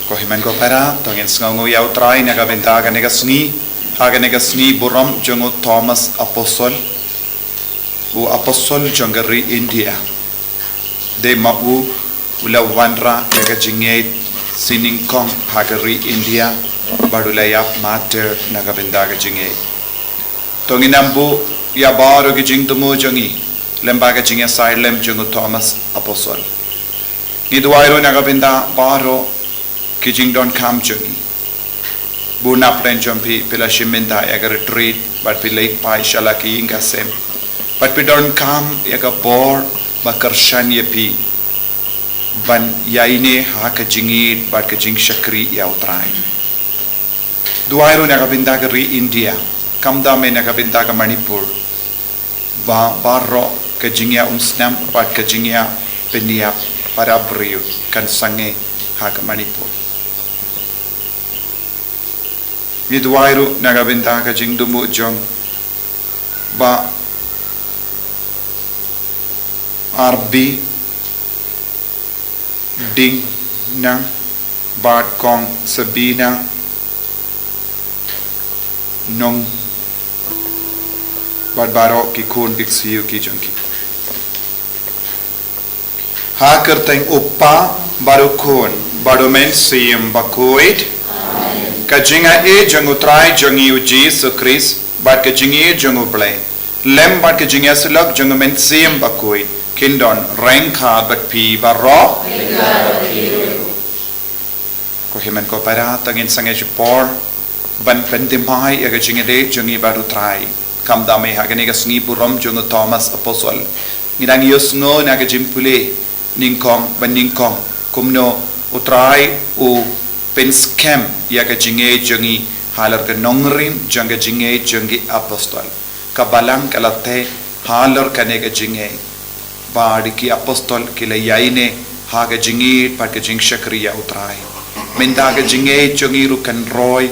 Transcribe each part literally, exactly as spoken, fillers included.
Ko hynmen ko para, to ngin sngewnguh ïa U Trai na ka bynta kane ka sngi, ha kane ka sngi burom jong u Thomas Apostol. U apostol jong ka ri India. Dei ma u u la wanrah ïa ka jingngeit sha nyngkong ha ka ri India, bad u la ïap martyr na ka bynta ka jingngeit. To ngin ym buh ïa baroh ki jingthmu jong ngi lyngba ka jingïasaid lem jong u Thomas Apostol. Ngi duwai ruh na ka bynta baroh ki jingdonkam jong ngi. Bun na pdeng jong phi, phi la shim bynta ïa ka retreat, bad phi leit phai sha la ki ïing ka sem. Bad phi donkam ïa ka bor ba kyrshan ïa phi ban ïaineh ha ka jingïeit bad ka jingshakri ïa U Trai. Duwai ruh na ka bynta ka ri India, khamtam eh na ka bynta ka Manipur. Ba baroh ka jingïaumsnam bad ka jingïapynïap para briew kan sangeh ha ka Manipur. Ngi duwai ruh na ka bynta ka jingthmu jong Bah R B Dingnang bad Kong Sabina Nong bad baroh ki khun bad ki saiok ki jong ki. Ha ka kyrteng U Kpa bad U Khun bad U Mynsiem Bakhuid. Ka jingaiei jong U Trai jong ngi U Jisu Khrist bad ka jingïeit jong U Blei lem bad ka jingïasyllok jong u Mynsiem Bakhuid kin don ryngkat bad phi baroh. Ko hynmen ko para, to ngin sangeh shipor ban pynthymmai ïa ka jingïadei jong ngi bad u Trai. Kumba dei ha kane ka sngi burom jong u Thomas Apostle, ngi dang ïohsngew na ka jingpule nyngkong ba nyngkong kumno u Trai u pynskhem ïa ka jingngeit jong ngi halor ka nongrim jong ka jingngeit jong ki apostol. Ka Balang ka la teh halor kane ka jingngeit. Bad ki apostol ki la ïaineh ha ka jingngeit bad ka jingshakri ïa u Trai. Mynta ka jingngeit jong ngi ruh kan roi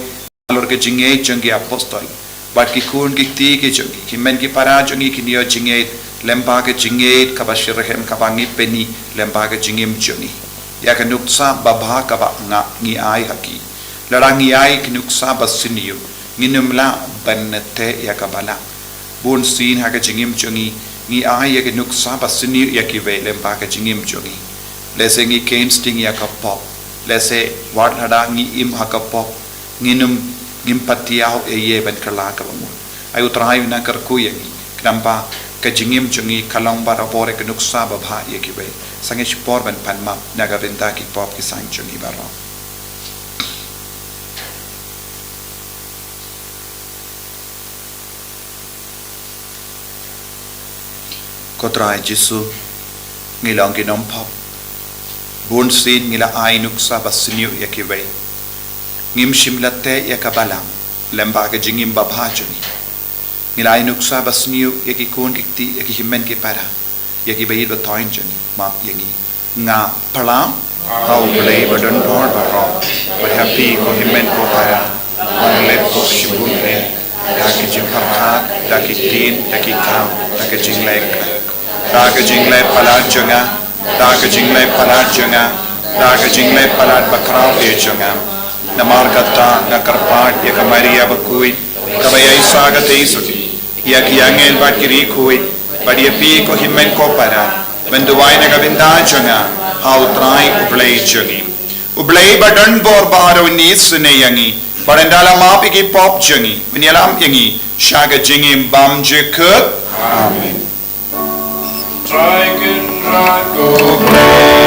halor ka jingngeit jong ki apostol. Bad ki khun ki kti ki jong ngi, ki hynmen ki para jong ngi kin ïoh jingngeit lyngba ka jingngeit kaba shitrhem kaba ngi pyni lyngba ka jingim jong ngi ïa ka nuksa babha kaba nga ngi ai ha ki. Lada ngi ai ka nuksa basniew, ngin ym lah ban teh ïa ka Balang. Bunsien ha ka jingim jong ngi, ngi ai ïa ka nuksa basniew ïa kiwei lyngba ka jingim jong ngi. Lehse ngi kheiñ sting ïa ka pop. Lehse wat lada ngi im ha ka pop, ngin ym, ngim pat ïoh ei ei ban kylla kaba mut. Ai u Trai un nang kyrkhu ïa ngi. Khnang ba ka jingim jong ngi kan long barabor ïa ka nuksa babha ïa kiwei. Sangeh shipor ban pan map na ka bynta ki pop ki saiñ jong ngi baroh. Ko Trai Jisu, ngi long ki nongpop. Bunsien ngi la ai nuksa basniew ïa kiwei. Ngim shym la teh ïa ka Balang lyngba ka jingim babha jong ngi. Ngi la ai nuksa basniew ïa ki khun ki kti, ïa ki hynmen ki para, ïa kiba ïeit ba thoiñ jong ngi. Map ïa ngi. Nga phla ha U Blei ba don bor baroh, bad ha phi ko hynmen ko para, ba nga leh pop shibun eh, da ki jingpyrkhat, da ki ktien, da ki kam, da ka jingleh khlem. Da ka jingleh palat jong nga, da ka jingleh palat jong nga, da ka jingleh palat bakhraw eh jong nga. Namar kata nga kyrpad ïa ka Maria Bakhuid, kaba ïaishah katei suki, ïa ki angel bad ki riewkhuid, bad ïa phi ko hynmen ko para, ban duwai na ka bynta jong nga ha U Trai U Blei jong ngi. U Blei ba don bor baroh un isynei ïa ngi, bad un da la map ïa ki pop jong ngi, un ïalam ïa ngi sha ka jingim bym jukut. Amen. Trai Kynrad ko Blei,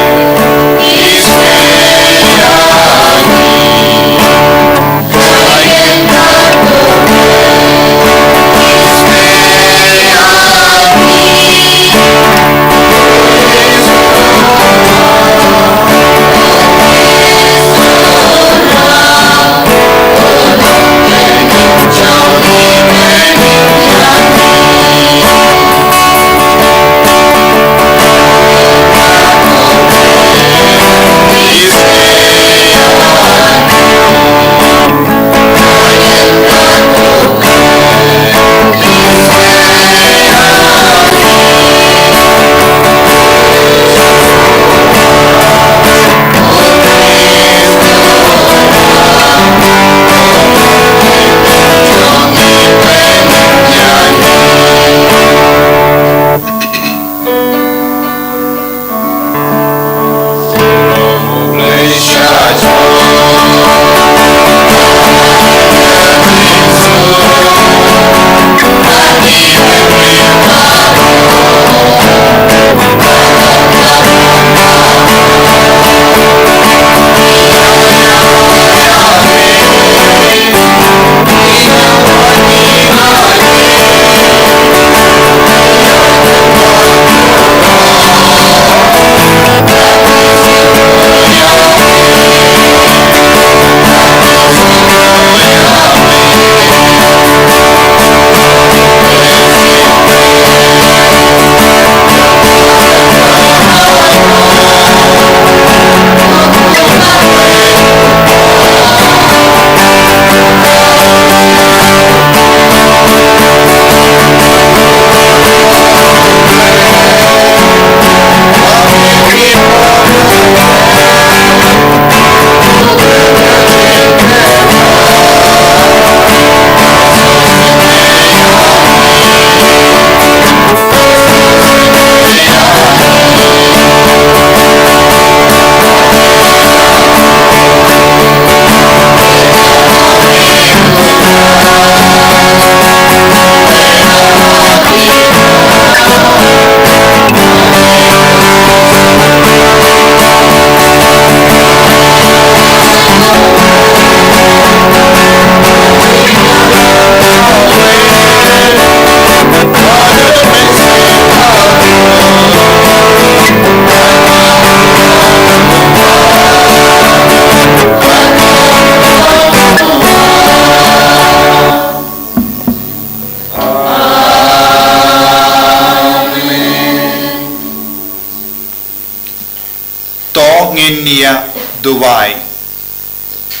Ngi ïa duwai.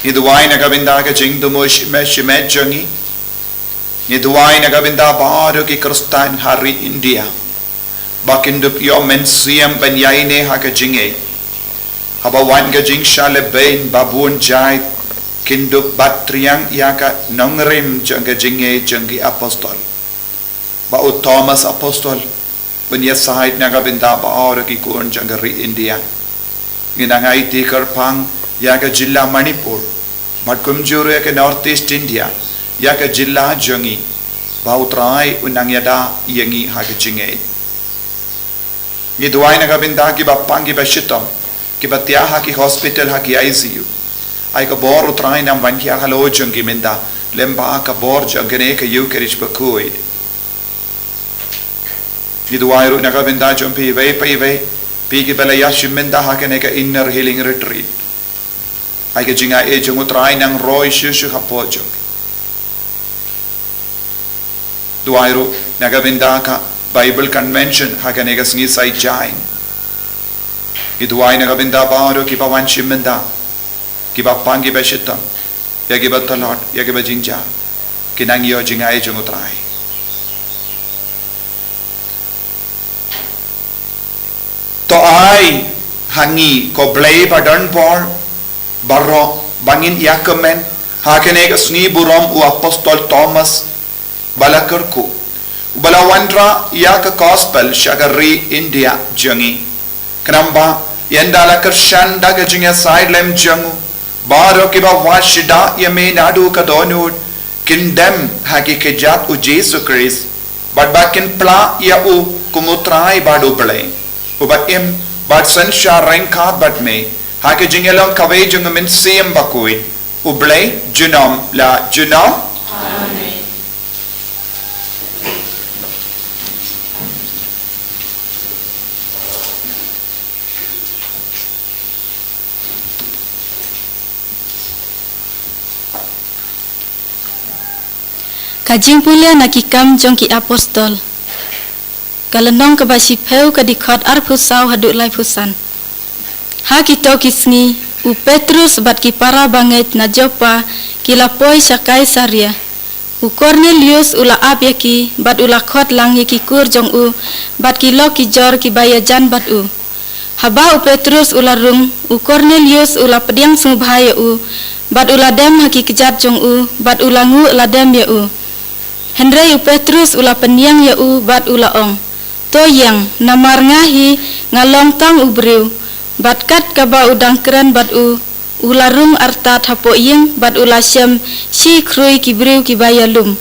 Ngi duwai na ka bynta ka jingthmu shimet shimet jong ngi. Ngi duwai na ka bynta baroh ki Khristan ha ri India. Ba kin dup ïoh mynsiem ban ïaineh ha ka jingngeit. Haba wan ka jingshah lehbeiñ ba bun jait kin dup bat triang ïa ka nongrim jong ka jingngeit jong ki apostol. Ba u Thomas Apostol un ïasaid na ka bynta baroh ki khun jong ka ri India. Ngi nang aiti kyrpang ïa ka jylla Manipur bad kumjuh ruh ïa ka North East India, ïa ka jylla jong ngi, ba u Trai un nang ïada ïa ngi ha ka jingngeit. Ngi duwai na ka bynta kiba pang kiba shitom, kiba thiah ha ki hospital ha ki I C U. Ai ka bor u Trai nang ban hiar halor jong ki mynta lem bad ka bor jong kane ka Eucharist bakhuid. Ngi duwai ruh na ka bynta jong phi iwei pa iwei, phi kiba la ïashim bynta ha kane ka Inner Healing Retreat. Ai ka jingaiei jong u Trai nang roi shuh shuh hapoh jong phi. Duwai ruh na ka bynta ka Bible Convention ha kane ka sngi Saitjaiñ. Ngi duwai na ka bynta baroh kiba wan shim bynta, kiba pang kiba shitom, ïa kiba tlot, ïa kiba jingjia, kin nang ïoh jingaiei jong u Trai. To ai ha ngi ko Blei ba don bor baroh ba ngin ïakmen ha kane ka sngi burom u Apostol Thomas ba la kyrkhu, uba la wanrah ïa ka gospel sha ka ri India jong ngi. Khnang ba ynda la kyrshan da ka jingïasaid lem jong u, baroh kiba wad shidah ïa me naduh ka dohnud kin dem ha ki kjat u Jisu Khrist, bad ba kin plah ïa u kum u Trai bad u Blei, uba im bad synshar ryngkat bad me ha ka jingïalong kawei jong u Mynsiem Bakhuid, u Blei junom la junom. Amen. Ka jingpule na Ki Kam jong ki Apostol. Ka lynnong kaba shiphew, ka dkhot arphew saw haduh laiphew san. Ha kito ki sngi, u Petrus bad ki para bangeit na Joppa ki la poi sha Kaisaria. U Kornelius u la ap ïa ki, bad u la khot lang ïa ki kur jong u, bad ki lok ki jor kiba ïajan bad u. Haba u Petrus u la rung, u Kornelius u la pdiang sngewbha ïa u, bad u la dem ha ki kjat jong u, bad u la nguh la dem ïa u. Hynrei u Petrus u la pynïeng ïa u, bad u la ong, "To ïeng, namar nga hi nga long tang u briew." Bad kat kaba u dang kren bad u, u la rung artat hapoh ïing, bad u la shem shi khrui ki briew kiba ïalum.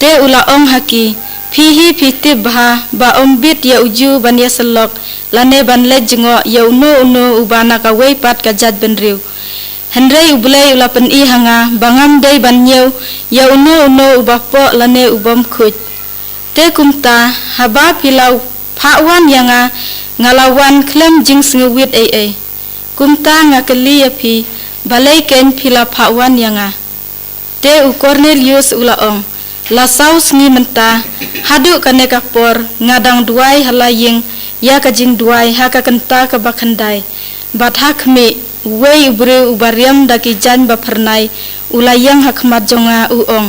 Te u la ong ha ki, "Phi hi phi tip bha ba ym bit ïa u Jiw ban ïasyllok lane ban leit jngoh ïa uno uno uba na kawei pat ka jaitbynriew. Hynrei u Blei u la pyni ha nga ba ngam dei ban ñiew ïa uno uno uba poh lane u bym khuid. Te kumta, haba phi la phah wan ïa nga, nga la wan khlem jingsngewrit ei ei. Kumta nga kylli ïa phi, balei keiñ phi la phah wan ïa nga?" Te u Kornelius u la ong, "La saw sngi mynta, haduh kane ka por, nga dang duwai ha la ïing ïa ka jingduwai ha ka kynta kaba khyndai. Bad ha khmih, uwei u briew uba riam da ki jaiñ ba phyrnai u la ïeng ha khmat jong nga, u ong,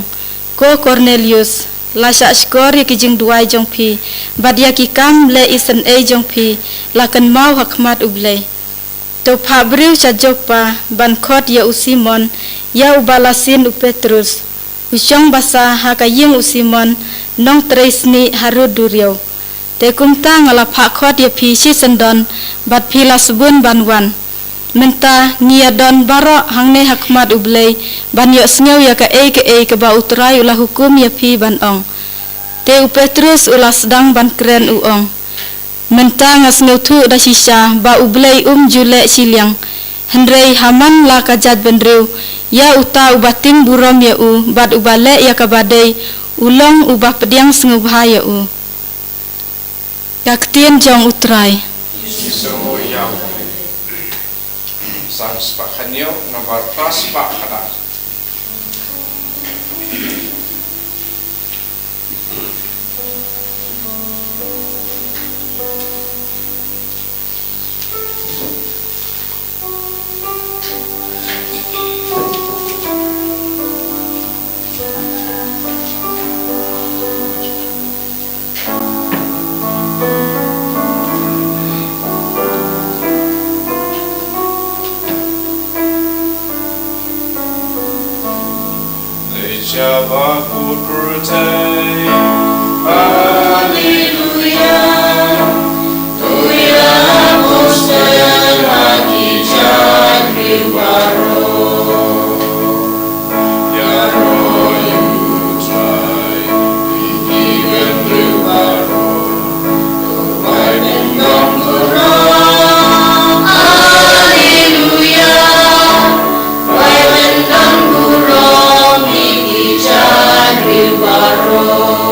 'Ko Kornelius, la shah shkor ïa ki jingduwai jong phi, bad ïa ki kam leh isynei jong phi la kynmaw ha khmat u Blei. To phah briew sha Joppa ban khot ïa u Simon, ïa uba la sien u Petrus. U shong basa ha ka ïing u Simon, nongtrei snieh harud duriaw.' Te kumta nga la phah khot ïa phi shisyndon, bad phi la sbun ban wan. Mynta ngi ïadon baroh hangne ha khmat u Blei ban ïohsngew ïa kaei kaei kaba u Trai u la hukum ïa phi ban ong." Te u Petrus u la sdang ban kren, u ong, "Mynta nga sngewthuh da shisha ba u Blei um ju leh shiliang. Hynrei ha man la ka jaitbynriew, ïa uta uba tieng burom ïa u bad uba leh ïa kaba dei, u long uba pdiang sngewbha ïa u." Ka ktien jong u Trai. San spah hynñiew, nombar phra spah khyndai. Ba kut pyrthei. Haleluya. To ïa la pos ter ha ki jaitbynriew baroh. Ïaroh ïa U Trai, phi ki bynriew baroh. To wai ban don burom. Haleluya. Wai ban don burom, phi ki jaitbynriew baroh.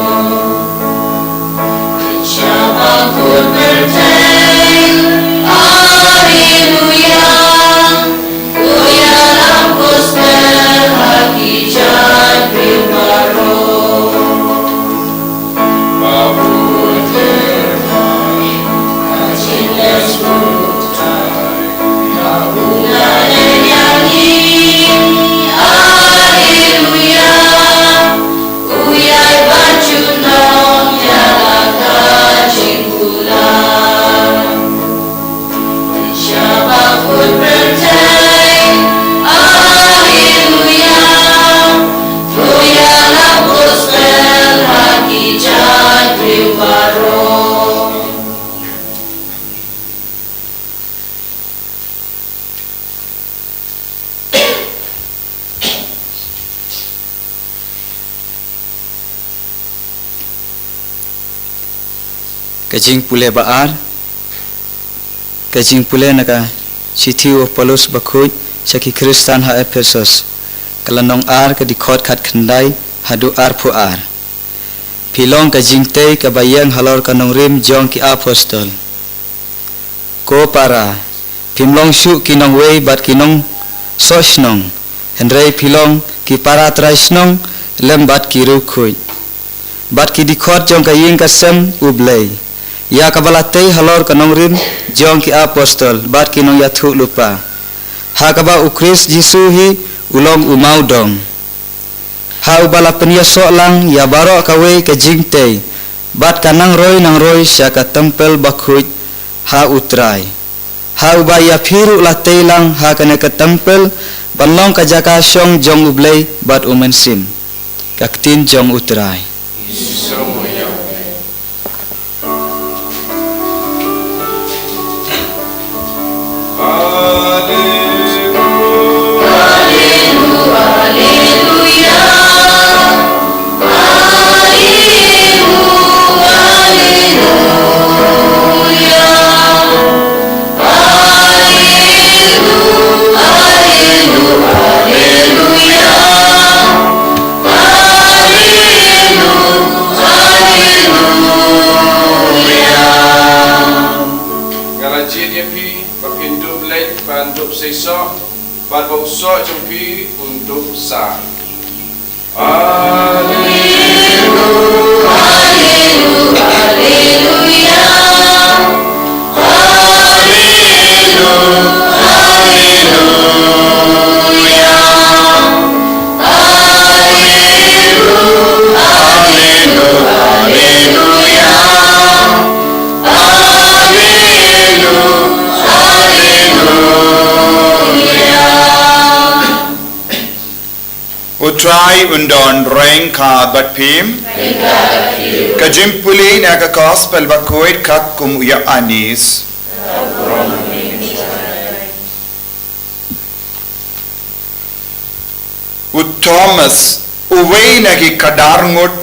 Sha ba kut pyrthei. Haleluya. To ïa la pos ter ha ki jaitbynriew baroh. Ba bun ter ha ka jingïasyllok. Haleluya. U ïai ban junom ïa la ka jingkular. Sha ba kut pyrthei. Haleluya. To ïa la pos ter ha ki jaitbynriew baroh. Ka jingpule ba ar. Ka jingpule na ka shithi u Paulus bakhuid sha ki Khristan ha Ephesus. Ka lynnong ar, ka dkhot khatkhyndai haduh arphew ar. Phi long ka jingtei kaba ïeng halor ka nongrim jong ki apostol. Ko para, phim long shuh ki nongwei bad ki nongsoh shnong, hynrei phi long ki para trai shnong lem bad ki riewkhuid, bad ki dkhot jong ka ïing ka sem U Blei, ïa kaba la tei halor ka nongrim jong ki apostol bad ki nongïathuhlypa, ha kaba U Khrist Jisu hi u long u mawdong. Ha uba la pynïasoh lang ïa baroh kawei ka jingtei bad ka nangroi nangroi sha ka templ bakhuid ha U Trai. Ha uba ïa phi ruh la tei lang ha kane ka templ ban long ka jaka shong jong U Blei bad U Mynsiem. Ka ktien jong U Trai. Nga la jied ïa phi ba phin dup leit ban dup seisoh, bad ba u soh jong phi un dup sah. Alleluia, alleluia, alleluia. Alleluia, alleluia, alleluia. Alleluia, alleluia. U Trai un don ryngkat bad phi. Ka jingpule na ka Gospel bakhuid katkum u Ïoannis. U Thomas, uwei na ki khyndai ngut,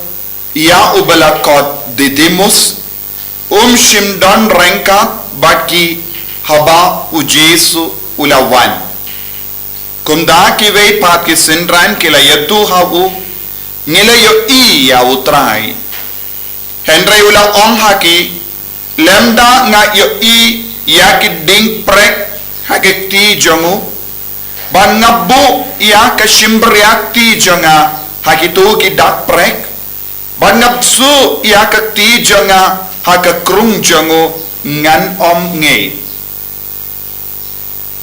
ïa uba la khot Didimus, um shym don ryngkat bad ki haba U Jisu u la wan. Kumta kiwei pat ki synran ki la ïathuh ha u, ngi la ïohi ïa U Trai. Hynrei u la ong ha ki, lymda nga ïohi ïa ki dieng prek ha ki kti jong u, bad nga buh ïa ka shimbria kti jong nga ha kito ki dak prek, bad nga bsuh ïa ka kti jong nga ha ka krung jong u, ngan ym ngeit.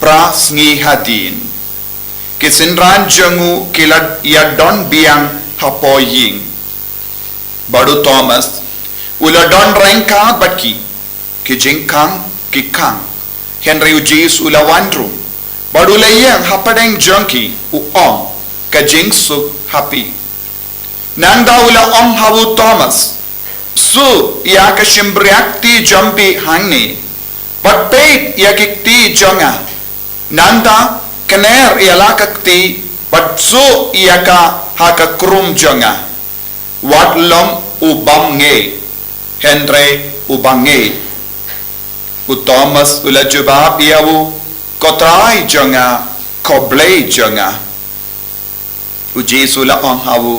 Phra sngi hadien, ki synran jong u ki la ïadon biang hapoh ïing. Bad u Thomas u la don ryngkat bad ki, ki jingkhang ki khang. Hynrei U Jisu u la wan ruh, bad u la ïeng hapdeng jong ki, u ong, ka jingsuk ha phi. Nangta u la ong ha u Thomas, "Suh ïa ka shympriahkti jong phi hangne, bad peit ïa ki kti jong nga. Nangta kner ïa la ka kti, bad suh ïa ka ha ka krum jong nga. Wat long u bym ngeit, hynrei u ba ngeit." U Thomas u la jubab ïa u, "Ko Trai jong nga, ko Blei jong nga." U Jisu u la ong ha u,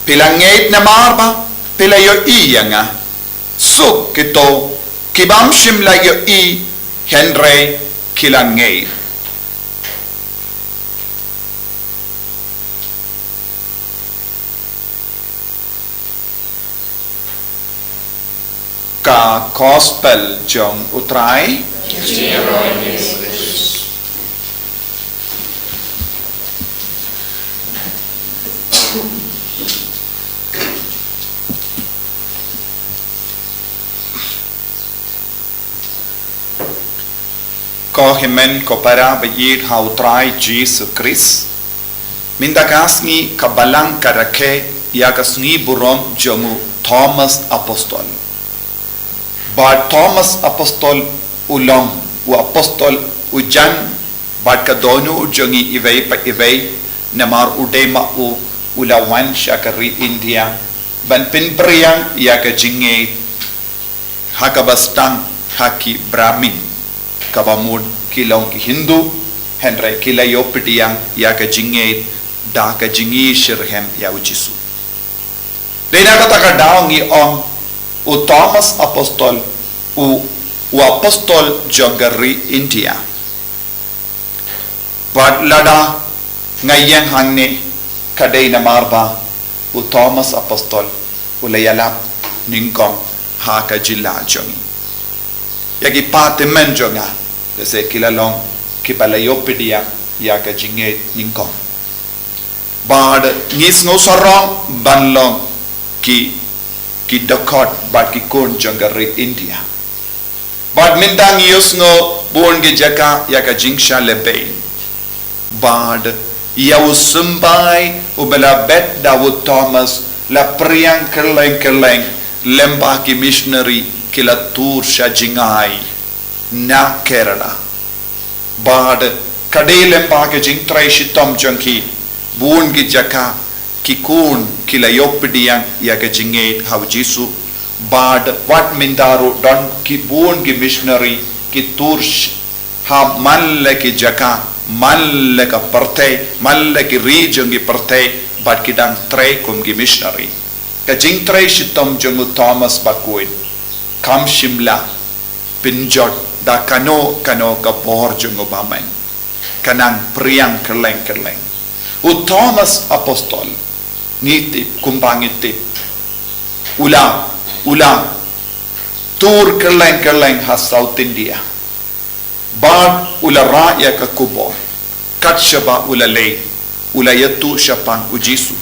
"Phi la ngeit namar ba phi la ïohi ïa nga. Suk kito ki bym shym la ïohi hynrei ki la ngeit." Ka Gospel jong u Trai. Ko hynmen ko para baieit ha u Trai Jisu Khrist. Mynta ka sngi ka Balang ka rakhe ïa ka sngi burom jong u Thomas Apostol. Bad Thomas Apostol u long u apostol u jan bad ka dohnud jong ngi iwei pa iwei, namar u dei ma u u la wan sha ka ri India ban pynpriang ïa ka jingngeit ha kaba sdang ha ki Brahmin, kaba mut ki long ki Hindu, hynrei ki la ïoh pdiang ïa ka jingngeit da ka jingshitrhem ïa u Jisu. Dei na kata ka daw ngi ong u Thomas Apostol, u, u apostol jong ka ri India. Bad lada nga ïeng hangne ka dei namar ba u Thomas Apostol u la ïalap nyngkong ha ka jylla jong ngi. Ïa ki patymmen jong nga, lehse ki la long kiba la ïoh pdiang ïa ka jingngeit nyngkong. Bad ngi sngew sarong ban long ki, ki dkhot bad ki khun jong ka ri India. Bad mynta ngi ïohsngew bun ki jaka ïa ka jingshah lehbeiñ. Bad ïa u symbai uba la bet da u Thomas la priang kylleng kylleng, lem bad ki missionary ki la tur sha jngai na Kerala. Bad ka dei lem bad ka jingtrei shitom jong ki, bun ki jaka ki khun ki la ïoh pdiang ïa ka jingngeit ha u Jisu. Bad wat mynta ruh don ki bun ki missionary ki tur sh-, ha man la ki jaka, man la ka pyrthei, man la ki ri jong ki pyrthei, bad ki dang trei kum ki missionary. Ka jingtrei shitom jong u Thomas Bakhuid kam shym la pynjot da kano kano ka bor jong u bymman. Ka nang priang kylleng kylleng. U Thomas Apostol, ngi tip, kumba ngi tip, u la, u la tur kylleng kylleng ha South India. Bad u la rah ïa ka khubor. Kat shaba u la leit, u la ïathuh shaphang u Jisu.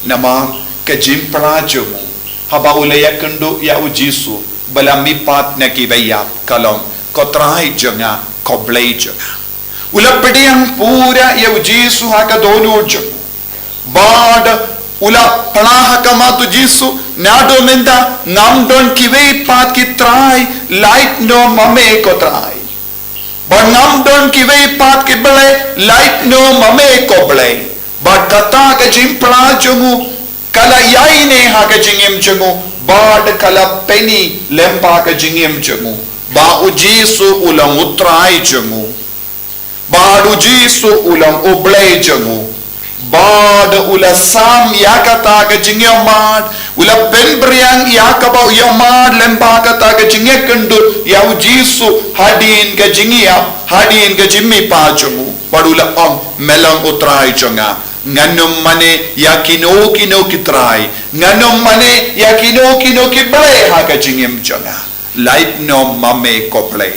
Namar ka jingpyrshah jong u, haba u la ïakynduh ïa u Jisu ba la mihpat na kiba ïap, ka long, "Ko Trai jong nga, ko Blei jong nga." U la pdiang pura ïa u Jisu ha ka dohnud jong u. Bad u la pyrshah ha khmat u Jisu, "Naduh mynta ngam don kiwei pat ki trai, lait noh ma me, ko Trai. Bad ngam don kiwei pat ki Blei, lait noh ma me, ko Blei." Bad kata ka jingpyrshah jong u ka la ïaineh ha ka jingim jong u, bad ka la pyni lem bad ka jingim jong u ba u Jisu u long u Trai jong u. Bad u Jisu u long u Blei jong u. Bad u la sam ïa kata ka jingïamad, u la pynpriang ïa kaba u ïamad lem bad kata ka jingïakynduh ïa u Jisu hadien ka jingïap, hadien ka jingmihpat jong u. Bad u la ong, "Me long u Trai jong nga. Ngan ym mane ïa kino kino ki trai. Ngan ym mane ïa kino kino ki blei ha ka jingim jong nga. Lait noh ma me, ko Blei."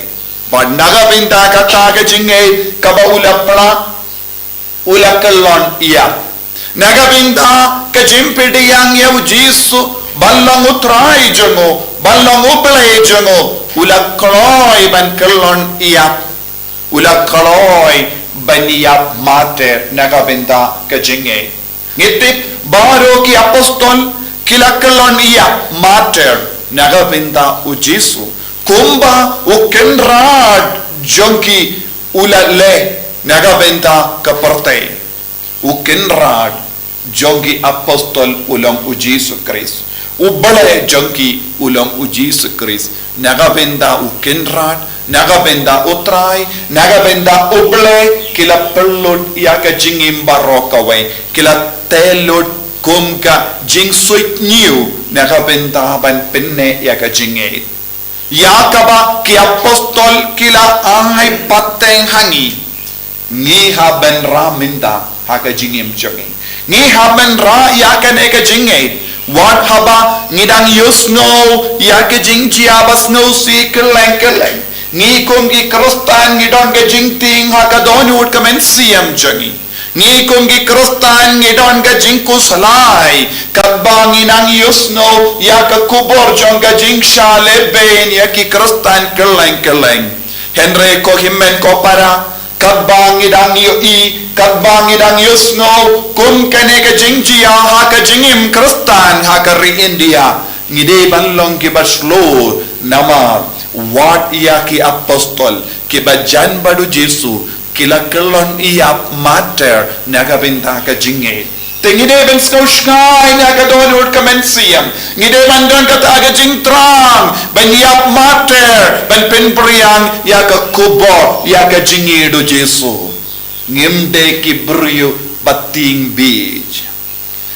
Bad na ka bynta kata ka jingngeit kaba u la pyrshah, u la kyllon ïap. Na ka bynta ka jingpdiang ïa u Jisu ban long u Trai jong u, ban long u Blei jong u, u la kloi ban kyllon ïap. U la kloi ban ïap martyr na ka bynta ka jingngeit. Ngi tip baroh ki apostol ki la kyllon ïa martyr na ka bynta u Jisu. Kumba u kynrad jong ki u la leh na ka bynta ka pyrthei. U kynrad jong ki apostol u long u Jisu Khrist. U Blei jong ki u long u Jisu Khrist. Na ka bynta u kynrad, na ka bynta u Trai, na ka bynta u Blei, ki la pynlut ïa ka jingim baroh kawei, ki la tei lut kum ka jingsuidñiew, na ka bynta ban pynneh ïa ka jingngeit. Ïa kaba ki apostol ki la ai pateng ha ngi. Ngi hap ban rah mynta ha ka jingim jong ngi. Ngi hap ban rah ïa kane ka jingngeit. Wat haba ngi dang ïohsngew ïa ka jingjia ba sngewsih kylleng kylleng. Ngi kum ki Khristan ngi don ka jingtieng ha ka dohnud ka mynsiem jong ngi. Ngi kum ki Khristan ngi don ka jingkhuslai. Katba ngi nang ïohsngew ïa ka khubor jong ka jingshah lehbeiñ ïa ki Khristan kylleng kylleng. Hynrei ko hynmen ko para, katba ngi dang ïohi, katba ngi dang ïohsngew kum kane ka jingjia ha ka jingim Khristan ha ka ri India, ngi dei ban long kiba shlur namar wat ïa ki apostol kiba jan bad u Jisu ki la kyllon ïa martyr na ka bynta ka jingngeit. Te ngi dei ban sngewsih na ka dohnud ka mynsiem. Ngi dei ban don kata ka jingthrang ban ïap martyr, ban pynpriang ïa ka khubor ïa ka jingngeit u Jisu. Ngim dei ki briew ba tieng bieit.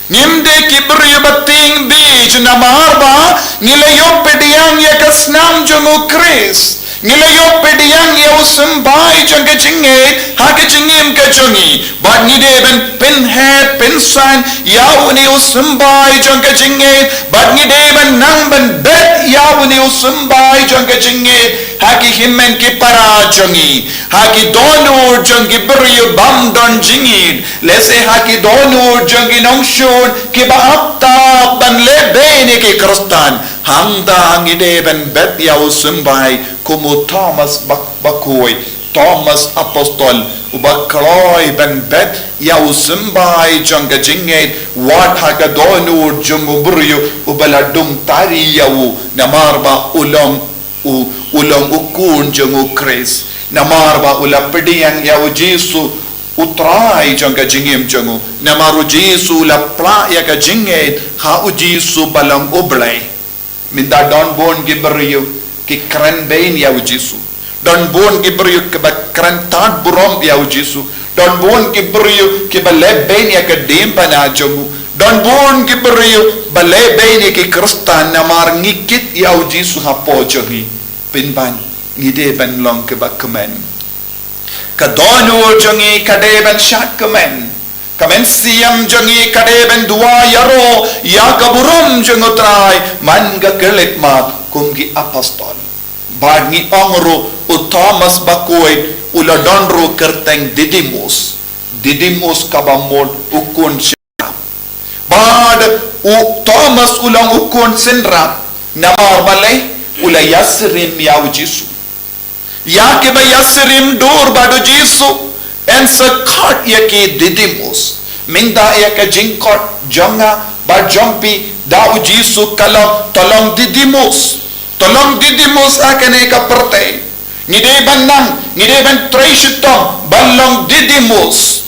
Ngim dei ki briew ba tieng bieit namar ba ngi la ïoh pdiang ïa ka snam jong u Khrist. Ngi la ïoh pdiang ïa u symbai jong ka jingngeit ha ka jingim ka jong ngi. Bad ngi dei ban pynheh pynsan ïa une u symbai jong ka jingngeit. Bad ngi dei ban nang ban bet ïa une u symbai jong ka jingngeit ha ki hynmen ki para jong ngi, ha ki dohnud jong ki briew bym don jingngeit, lehse ha ki dohnud jong ki nongshun kiba ap tap ban lehbeiñ ïa ki Khristan. Hangta ngi dei ban bet ïa u symbai kum u Thomas ba, bakhuid, Thomas apostol, uba kloi ban bet ïa u symbai jong ka jingngeit wat ha ka dohnud jong u briew uba la dung tari ïa u, namar ba u long u, u long u khun jong u Khrist, namar ba u la pdiang ïa u Jisu, u Trai jong ka jingim jong u, namar u Jisu u la plah ïa ka jingngeit ha u Jisu ba long u Blei. Mynta don bun ki briew ki kren beiñ ïa u Jisu. Don bun ki briew kiba kren tad burom ïa u Jisu. Don bun ki briew kiba lehbeiñ ïa ka diengphna jong u. Don bun ki briew ba lehbeiñ ïa ki Khristan namar ngi kit ïa u Jisu hapoh jong ngi. Pynban ngi dei ban long kiba kmen. Ka dohnud jong ngi ka dei ban shad kmen. Ka mynsiem jong ngi ka dei ban duwai ïaroh ïa ka burom jong u Trai man ka khyllipmat kum ki apostol. Bad ngi ong ruh u Thomas bakhuid u la don ruh kyrteng Didymus. Didymus kaba mut u khun shynrang. Bad u Thomas u long u khun shynrang namar balei? U la ïasyriem ïa u Jisu. Ïa kiba ïasyriem dur bad u Jisu, yn sa khot ïa ki Didymus. Mynta ïa ka jingkhot jong nga bad jong phi da u Jisu ka long, to long Didymus. To long Didymus ha kane ka pyrthei. Ngi dei ban nang, ngi dei ban trei shitom ban long Didymus.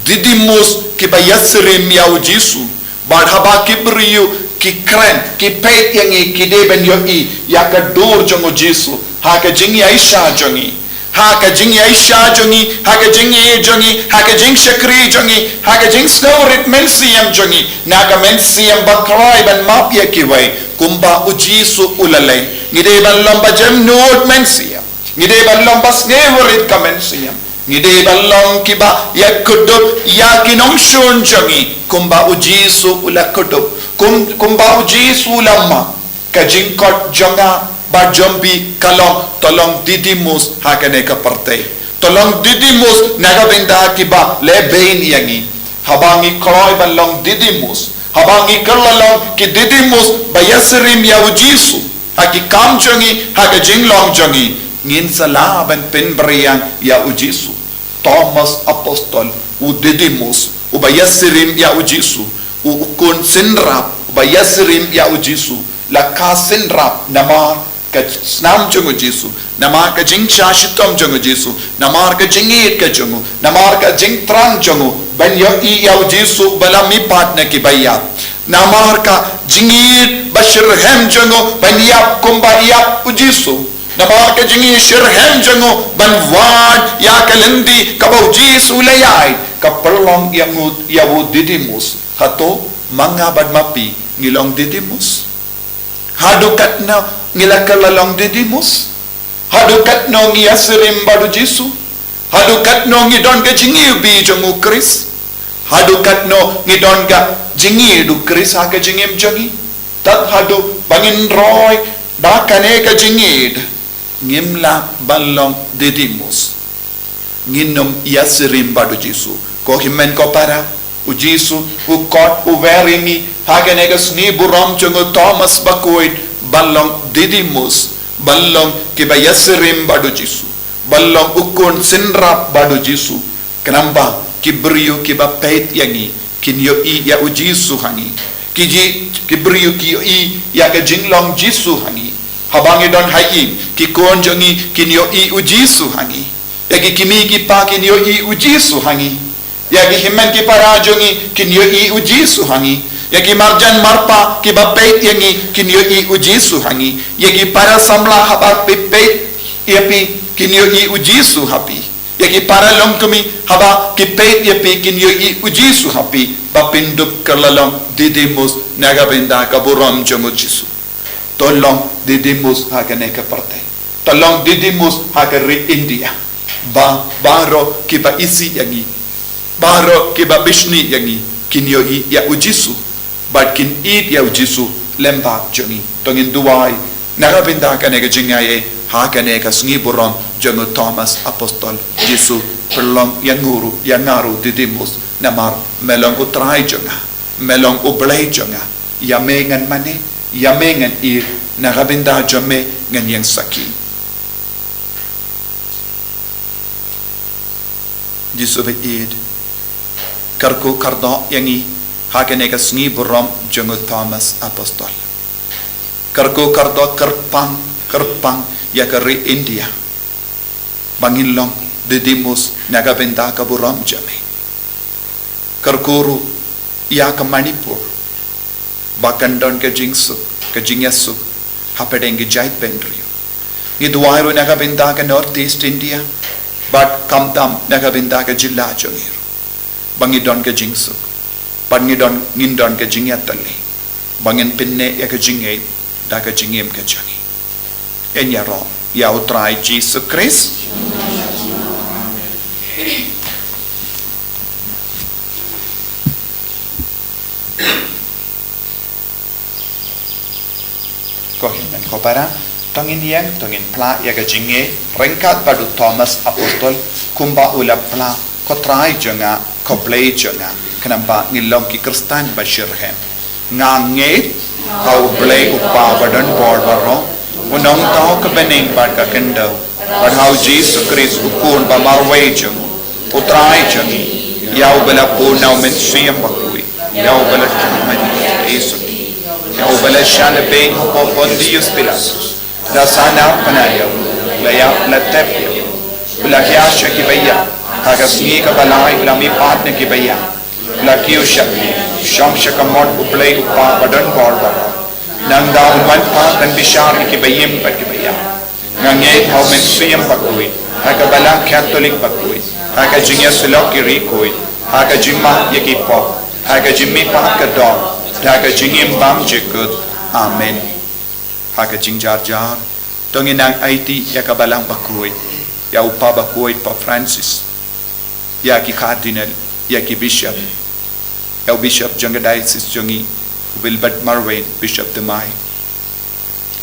Didymus kiba ïasyriem ïa u Jisu. Bad haba ki briew ki kren, ki peit ïa ngi, ki dei ban ïohi ïa ka dur jong u Jisu ha ka jingïaishah jong ngi. Ha ka jingïaishah jong ngi, ha ka jingïeit jong ngi, ha ka jingshakri jong ngi, ha ka jingsngewrit mynsiem jong ngi, na ka mynsiem ba kloi ban map ïa kiwei, kumba u Jisu u la leh. Ngi dei ban long ba jemnud mynsiem. Ngi dei ban long ba sngewrit ka mynsiem. Ngi dei ban long kiba ïakynduh ïa ki nongshun jong ngi kumba u Jisu u la kynduh, kum, kumba u Jisu u la map. Ka jingkhot jong nga bad jong phi ka long, to long Didymus ha kane ka pyrthei. To long Didymus na ka bynta kiba lehbeiñ ïa ngi. Haba ngi kloi ban long Didymus, haba ngi kylla long ki Didymus ba ïasyriem ïa u Jisu ha ki kam jong ngi, ha ka jinglong jong ngi, ngin sa lah ban pynpriang ïa u Jisu. Thomas apostol, u Didymus, Uba ïasyriem ïa u Jisu, u, u khun synrap, uba ïasyriem ïa u Jisu, la ka synrap namar ka snam jong u Jisu, namar ka jingshah shitom jong u Jisu, namar ka jingïeit ka jong u, namar ka jingthrang jong u ban ïohi ïa u Jisu ba la mihpat na kiba ïap, namar ka jingïeit ba shitrhem jong u ban ïap kumba ïap u Jisu, namar ka jingïeit shitrhem jong u ban wad ïa ka lynti kaba u Jisu u la ïaid, ka pynlong ïa ngut ïa u Didymus. Hato ma nga bad ma phi ngi long Didymus? Haduh katno ngi la kylla long Didymus? Haduh katno ngi ïasyriem bad u Jisu? Haduh katno ngi don ka jingïeit bad u Khrist? Haduh katno ngi don ka jingïeit u Khrist ha ka jingim jong ngi? Tad haduh ba ngin roi da kane ka jingïeit, ngim lah ban long Didymus. Ngin ym ïasyriem bad u Jisu. Ko hynmen ko para, u Jisu u khot u wer ïa ngi ha kane ka sngi burom jong u Thomas Bakhuid ban long Didymus, ban long kiba ïasyriem bad u Jisu, ban long u khun synrap bad u Jisu. Khnang ba ki briew kiba peit ïa ngi kin ïohi ïa u Jisu ha ngi. Ki ji, ki briew ki ïohi ïa ka jinglong Jisu ha ngi. Haba ngi don ha ïing, ki khun jong ngi kin ïohi u Jisu ha ngi. Ïa ki kmie ki kpa kin ïohi u Jisu ha ngi. Ïa ki hynmen ki para jong ngi kin ïohi u Jisu ha ngi. Ïa ki marjan marpa kiba peit ïa ngi kin ïohi u Jisu ha ngi. Ïa ki para samla haba phi peit ïa phi kin ïohi u Jisu ha phi. Ïa ki para longkmie haba ki peit ïa phi kin ïohi u Jisu ha phi. Ba phin dup kylla long Didymus na ka bynta ka burom jong u Jisu. To long Didymus ha kane ka pyrthei. To long Didymus ha ka ri India. Ba baroh kiba isih ïa ngi, baroh kiba bishni ïa ngi kin ïohi ïa u Jisu bad kin ïeit ïa u Jisu lyngba jong ngi. To ngin duwai na ka bynta kane ka jingaiei ha kane ka sngi burom jong u Thomas Apostol. Jisu, pynlong ïa ngi ruh, ïa nga ruh Didymus, namar me long u Trai jong nga, me long u Blei jong nga. Ïa me ngan mane, ïa me ngan ïeit, na ka bynta jong me ngan ïeng sakhi. Jisu ba ïeit, kyrkhu kyrdoh ïa ngi ha kane ka sngi burom jong u Thomas Apostol. Kyrkhu kyrdoh kyrpang kyrpang ïa ka ri India ba ngin long Didymus na ka bynta ka burom jong me. Kyrkhu ruh ïa ka Manipur ba kan don ka jingsuk, ka jingïasuk hapdeng ki jaitbynriew. Ngi duwai ruh na ka bynta ka North East India bad khamtam na ka bynta ka jylla jong ngi ruh, ba ngi don ka jingsuk, ba ngi don, ngin don ka jingïatylli, ba ngin pynneh ïa ka jingngeit da ka jingim ka jong ngi. Ngin ïaroh ïa u Trai Jisu Khrist. Ko hynmen ko para, to ngin ïeng, to ngin phla ïa ka jingngeit ryngkat bad u Thomas Apostol, kumba u la phla: Ko Trai jong nga, ko Blei jong nga, khnang ba ngin long ki Khristan ba shitrhem. Nga ngeit ha u Blei u Kpa badonbor baroh, u nongthaw ka bneng bad ka khyndew, bad ha u Jisu Khrist u Khun ba marwei jong u, u Trai jong ngi, ïa uba la bun na u Mynsiem Bakhuid, ïa uba la kyrmen, ïa uba la shah lehbeiñ hapoh Pontius Pilatus, la sahnarphna ïa u, la ïap, la tep ïa u, u la hiar sha kiba ïap, ha ka sngi kaba lai u la mihpat na kiba ïap, u la kiew sha, shong sha kamon u Blei u Kpa badonbor baroh. Nangta un wan pat ban bishar ïa kiba im bad kiba ïap. Nga ngeit ha u Mynsiem Bakhuid, ha ka Balang Katholik bakhuid, ha ka jingïasyllok ki riewkhuid, ha ka jingmap ïa ki pop, ha ka jingmihpat ka doh, ha ka jingim bymjukut. Amen. Ha ka jingjarjar, to ngin nang aiti ïa ka Balang Bakhuid, ïa u Kpa Bakhuid Pope Francis, ïa ki Cardinal, ïa ki Bishop, ïa u Bishop jong ka Diocese jong ngi, u Wilbert Marwein, Bishop Dmai.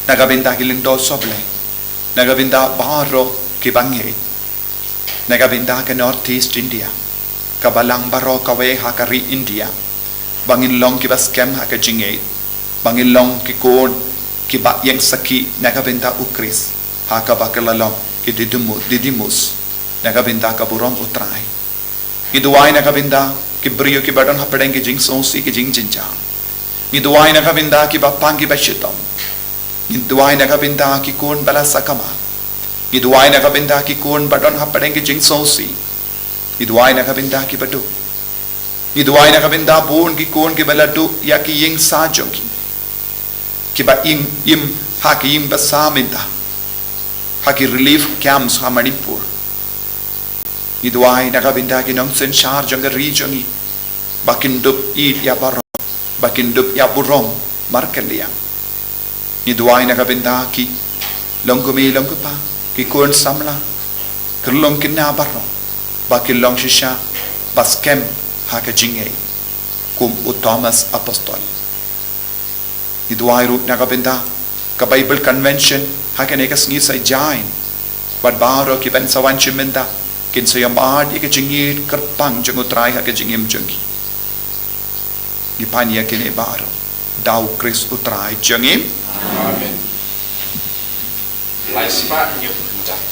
Na ka bynta ki lyngdoh sohblei, na ka bynta baroh ki bangeit, na ka bynta ka North East India, ka balang baroh kawei ha ka ri India, ba ngin long kiba skhem ha ka jingngeit, ba ngin long ki khun kiba ïeng sakhi na ka bynta u Khrist, ha kaba ki la long ki Didymu-, Didymus, na ka bynta ka burom u Trai. Ngi duwai na ka bynta ki briew kiba don hapdeng ki jingsngewsih ki jingjynjar. Ngi duwai na ka bynta kiba pang kiba shitom. Ngi duwai na ka bynta ki khun ba la sakma. Ngi duwai na ka bynta ki khun ba don hapdeng ki jingsngewsih. Ngi duwai na ka bynta kiba duh. Ngi duwai na ka bynta bun ki khun kiba la duh ïa ki ïing sa jong ki, kiba im, im ha ki ïing ba sa mynta, ha ki relief camps ha Manipur. Ngi duwai na ka bynta ki nongsynshar jong ka ri jong ngi, ba kin dup ïeit ïa baroh, ba kin dup ïa burom markylliang. Ngi duwai na ka bynta ki longkmie longkpa, ki khun samla, ki longkynnoh baroh, ba kin long shisha ba skhem ha ka jingngeit kum u Thomas Apostol. Ngi duwai ruh na ka bynta ka Bible Convention ha kane ka sngi Saitjaiñ, bad baroh kiban sa wan shim bynta kin sa ïohmad ïa ka jingïeit kyrpang jong u Trai ha ka jingim jong ki. Ngi pan ïa kine baroh da u Khrist u Trai jong ngi. Amen. Lai spah hynñiew phew khyndai.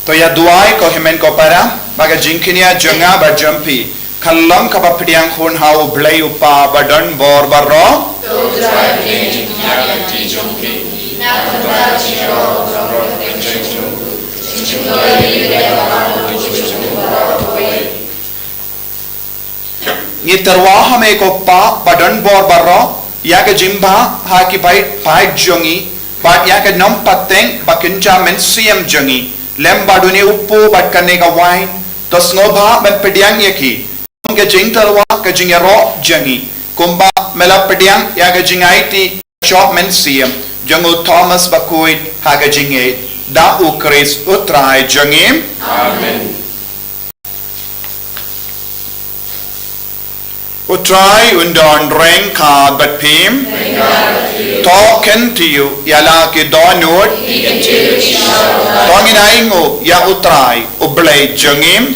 To ïa duwai ko hynmen ko para, ba ka jingkñia jong nga bad jong phi kan long kaba pdiang hun ha U Blei U Kpa ba don bor baroh. Ngi tyrwa ha me ko Kpa ba don bor baroh, ïa ka jingbha ha ki paid, paid jong ngi, bad ïa ka nongpateng ba kynja mynsiem jong ngi, lem bad une u kpu bad kane ka wain, to sngewbha ban pdiang ïa ki kum ka jingtyrwa ka jingïaroh jong ngi, kumba me la pdiang ïa ka jingaiti shop mynsiem jong u Thomas bakhuid ha ka jingngeit, da U Khrist U Trai jong ngi. Amen. U Trai un don ryngkat bad phi. To kyntiew ïa la ki dohnud. To ngin ainguh ïa U Trai U Blei jong ngi.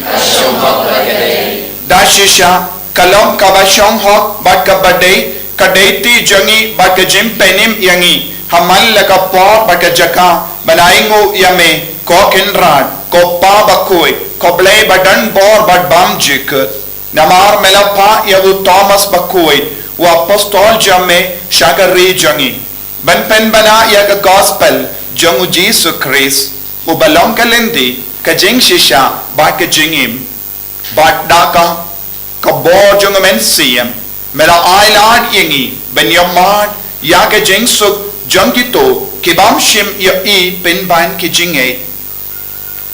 Da shisha ka long kaba shong hok bad kaba dei, ka dei ti jong ngi bad ka jingpynim ïa ngi ha man la ka por bad ka jaka ban ainguh ïa me, ko Kynrad, ko Kpa bakhuid, ko Blei ba don bor bad bymjukut. Namar me la phah ïa u Thomas bakhuid, u apostol jong me sha ka ri jong ngi, ban pynbna ïa ka gospel jong U Jisu Khrist, uba long ka lynti, ka jingshisha bad ka jingim. Bad da ka, ka bor jong U Mynsiem, me la ailad ïa ngi ban ïohmad ïa ka jingsuk jong kito ki bym shym ïohi pynban ki jingngeit.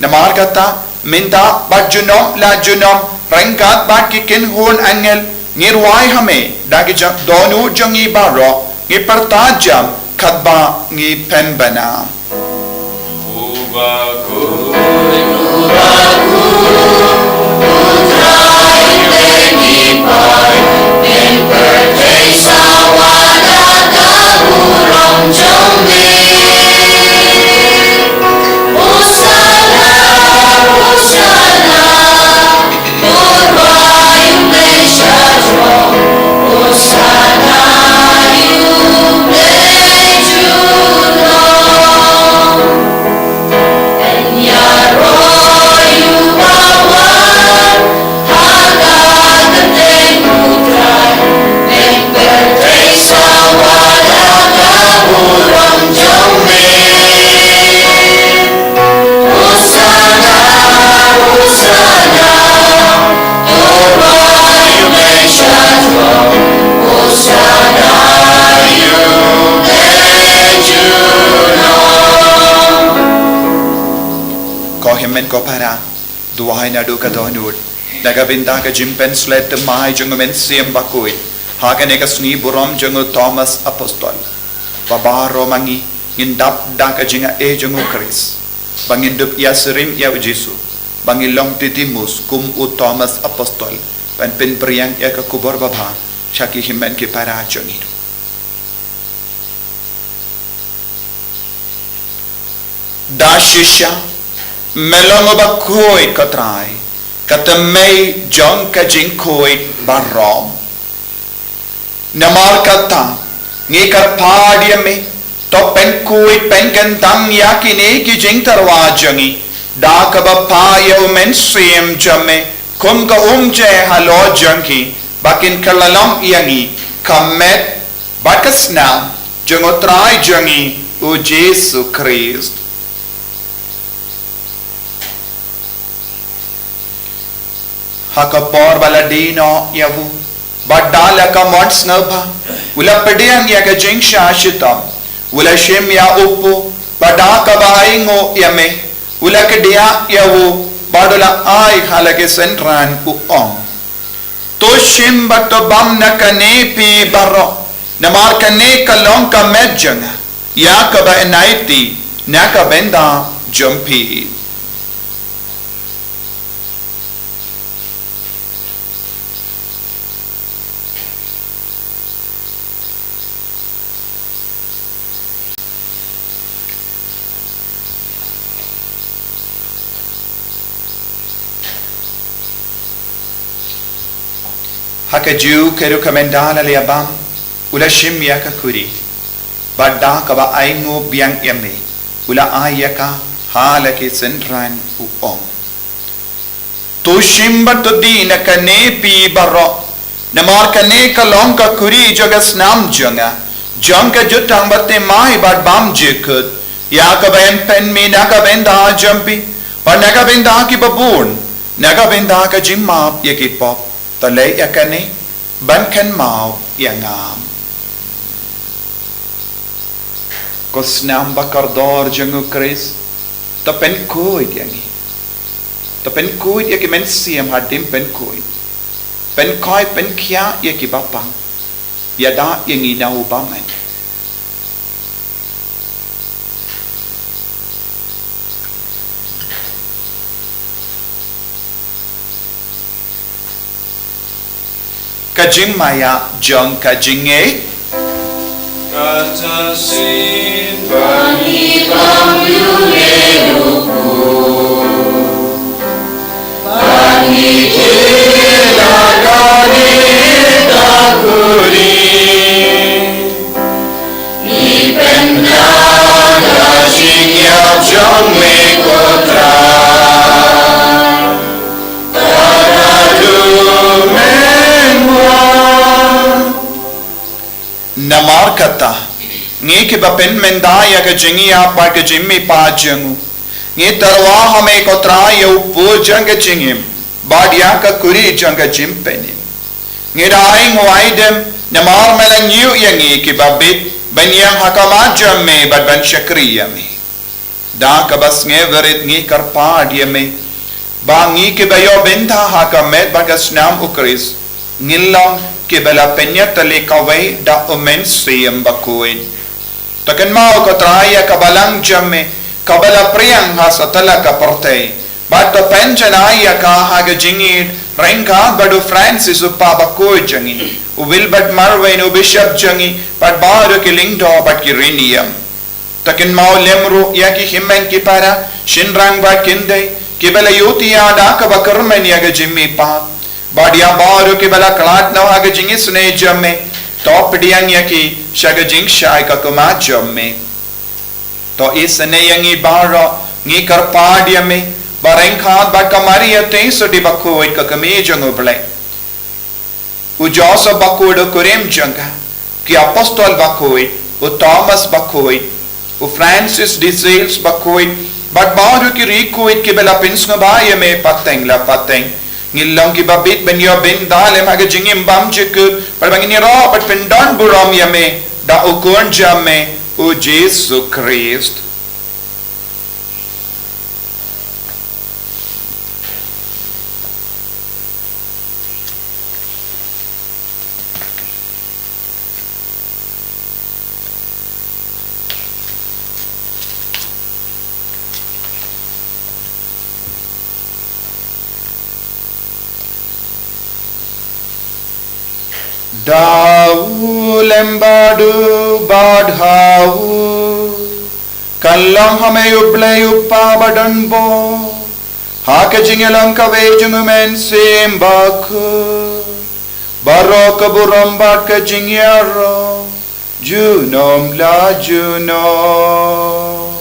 Namar kata, mynta bad junom la junom, ryngkat bad ki kynhun angel, ngi rwai ha me da ki ja-, dohnud jong ngi baroh, ngi pyrta jam katba ngi pynbna. Ko para, duwai naduh ka dohnud na ka bynta ka jingpynshlur thymmai jong u Mynsiem Bakhuid ha kane ka sngi burom jong u Thomas Apostol. Ba baroh ma ngi ngin dap da ka jingai jong u Khrist, ba ngin dup ïasyriem ïa u Jisu, ba ngin long Didymus kum u Thomas Apostol, ban pynpriang ïa ka khubor babha sha ki hynmen ki para jong ngi. Da shisha, me long uba khuid ko Trai, ka thymmei jong ka jingkhuid baroh. Namar kata, ngi kyrpad ïa me, to pynkhuid pynkyntang ïa kine ki jingtyrwa jong ngi, da kaba phah ïa u Mynsiem jong me kum ka umjai halor jong ki, ba kin kylla long ïa ngi ka met bad ka snam jong u Trai jong ngi u Jisu Khrist. Ha ka por ba la die noh ïa u, bad da la ka mon sngewbha, u la pdiang ïa ka jingshah shitom, u la shim ïa u paw, bad da kaba ainguh ïa me, u la kdiah ïa u, bad u la ai ha la ki synran, u ong: To shim bad to bam na kane phi baroh, namar kane ka long ka met jong nga, ïa kaba yn aiti na ka bynta jong phi. Ha kajuh ka ruh, ka mynta la ïa bam, u la shim ïa ka khuri, bad da kaba ainguh biang ïa me, u la ai ïa ka ha la ki synran, u ong: To shim bad to die na kane phi baroh, namar kane ka long ka khuri jong ka snam jong nga, jong ka jutang bathymmai bad bymjukut, ïa kaba yn pynmih na ka bynta jong phi bad na ka bynta kiba bun, na ka bynta ka jingmap ïa ki pop. To leh ïa kane ban kynmaw ïa nga. Ko snam ba kordor jong u Khrist, to pynkhuid ïa ngi. To pynkhuid ïa ki mynsiem hadien pynkhuid. Pynkhuid, pynkhiah ïa ki bapang. Ïada ïa ngi na u bymman. Ka jingmaïa jong ka jingngeit. Kata shisien ba ngi bam ïa u Khrist, ba ngi kyrpad ïa ka khuri. Ngi pynkyndit ka jingïap jong me ko Trai. Haduh mynwan. Namar kata, ngi kiba pynmynta ïa ka jingïap bad ka jingmihpat jong u, ngi tyrwa ha me ko Trai ïa u paw jong ka jingim, bad ïa ka khuri jong ka jingpynim. Ngi da ainguh aidem, namar me la ñiew ïa ngi kiba bit, ban ïeng ha khmat jong me bad ban shakri ïa me. Da kaba sngewrit ngi kyrpad ïa me, ba ngi kiba ïoh bynta ha ka met bad ka snam u Khrist, ngin long kiba la pynïatylli kawei da u Mynsiem Bakhuid. To kynmaw ko Trai ïa ka balang jong me, kaba la pdiang ha satlak ka pyrthei, bad to pynjanai ïa ka ha ka jingïeit ryngkat bad u Francis u Pop bakhuid jong ngi, u Wilbert Marwein u Bishop jong ngi, bad baroh ki lyngdoh bad ki riewniam. To kynmaw lem ruh ïa ki hynmen ki para, shynrang bad kynthei, kiba la ïohthiah da kaba kyrmen ïa ka jingmihpat. Bad ïa baroh kiba la khlad noh ha ka jingisynei jong me, to pdiang ïa ki sha ka jingshai ka khmat jong me. To isynei ïa ngi baroh, ngi kyrpad ïa me, ba ryngkat bad ka Maria Theisotti bakhuid ka kmie jong u Blei, u Joseph bakhuid u kurim jong ka, ki apostol bakhuid, u Thomas bakhuid, u Francis de Sales bakhuid, bad baroh ki riewkhuid kiba la pynsngewbha ïa me pateng la pateng, ngin long kiba bit ban ïoh bynta lem ha ka jingim bymjukut, bad ba ngin ïaroh bad pyndonburom ïa me da u Khun jong me, u Jisu Khrist. Da u lem bad u bad ha u, kan long ha me u Blei u Kpa badonbor, ha ka jingïalang kawei jong u Mynsiem Bakhuid, baroh ka burom bad ka jingïaroh junom la junom.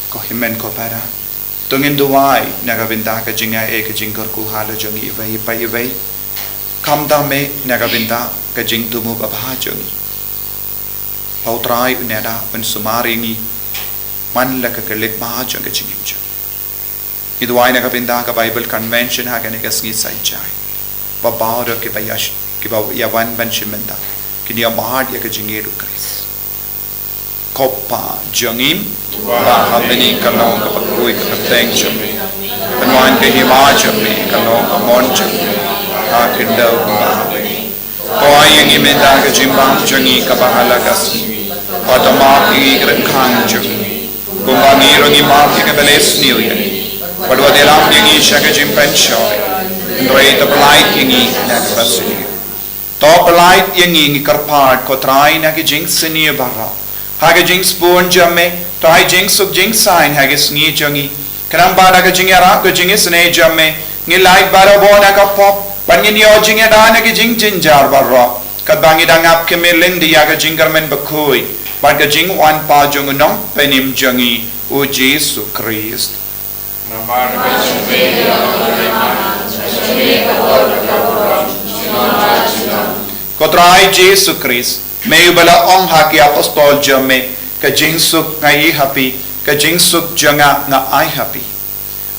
Ko hynmen ko para, to ngin duwai na ka bynta ka jingaiei ka jingkyrkhu halor jong ngi iwei pa iwei, khamtam eh na ka bynta ka jingthmu babha jong ngi. Ba U Trai un ïada un sumar ïa ngi man la ka khyllipmat jong ka jingim jong ngi. Ngi duwai na ka bynta ka Bible Convention ha kane ka sngi Saitjaiñ, ba baroh kiba ïa, kiba ïa wan ban shim bynta kin ïa mad ïa ka jingïeit U Khrist. Ko Pa jong ngi ba ha bneng, kan long ka bakhuid ka kyrteng jong me, kan wan ka hima jong me, kan long ka mon jong me ha khyndew kumba ha bneng. To ai ïa ngi mynta ka jingbam jong ngi kaba ha la ka sngi, bad to map ïa ngi ki ryngkang jong ngi, kumba ngi ruh ngi map ïa kiba leh sniew ïa ngi, bad wat ïalam ïa ngi sha ka jingpynshoi, hynrei to pyllait ïa ngi na kaba sniew. To pyllait ïa ngi, ngi kyrpad ko Trai, na ki jingsniew baroh, ha ka jingsbun jong me, to ai jingsuk jingsaiñ ha ki sngi jong ngi. Khnang ba da ka jingïarap ka jingisynei jong me, ngin lait barabor na ka pop, bad ngin ïoh jingïada na ki jingjynjar baroh, katba ngi dang ap khmih lynti ïa ka jingkyrmen bakhuid bad ka jingwan pat jong u Nongpynim jong ngi, U Jisu Khrist. Ko Trai Jisu Khrist, me uba la ong ha ki apostol jong me, ka jingsuk nga ai ha phi, ka jingsuk jong nga nga ai ha phi.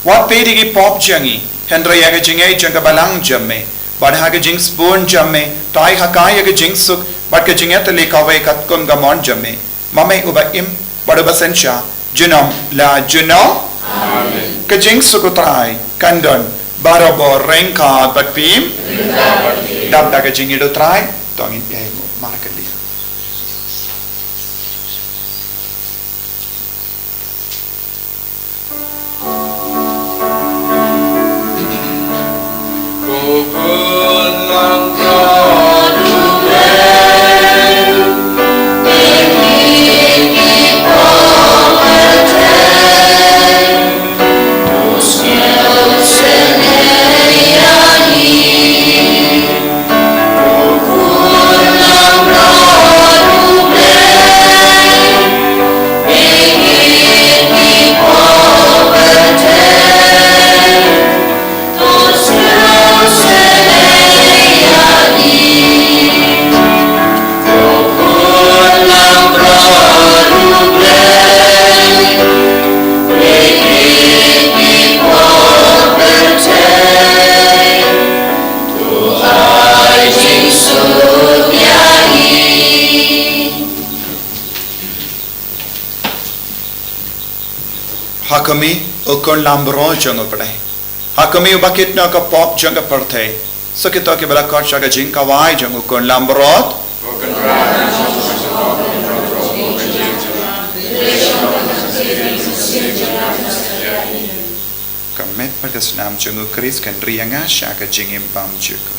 Wat peit ïa ki pop jong ngi, hynrei ïa ka jingngeit jong ka balang jong me, bad ha ka jingsbun jong me, to ai ha ka ïa ka jingsuk bad ka jingïatylli kawei katkum ka mon jong me, ma me uba im bad uba synshar junom la junom. Amen. Ka jingsuk U Trai kan don barabor ryngkat bad phi. Dap da ka jingïeit U Trai, to ngin ïa ïeng markylliang. Ha khmih, U Khun Lamro jong U Blei. Ha khmih, uba kit noh ïa ka pop jong ka pyrthei. Sa kito kiba la khot sha ka jingkhawai jong U Khun Lamro. Ka met bad ka snam jong U Khrist kan ri ïa nga sha ka jingim bymjukut.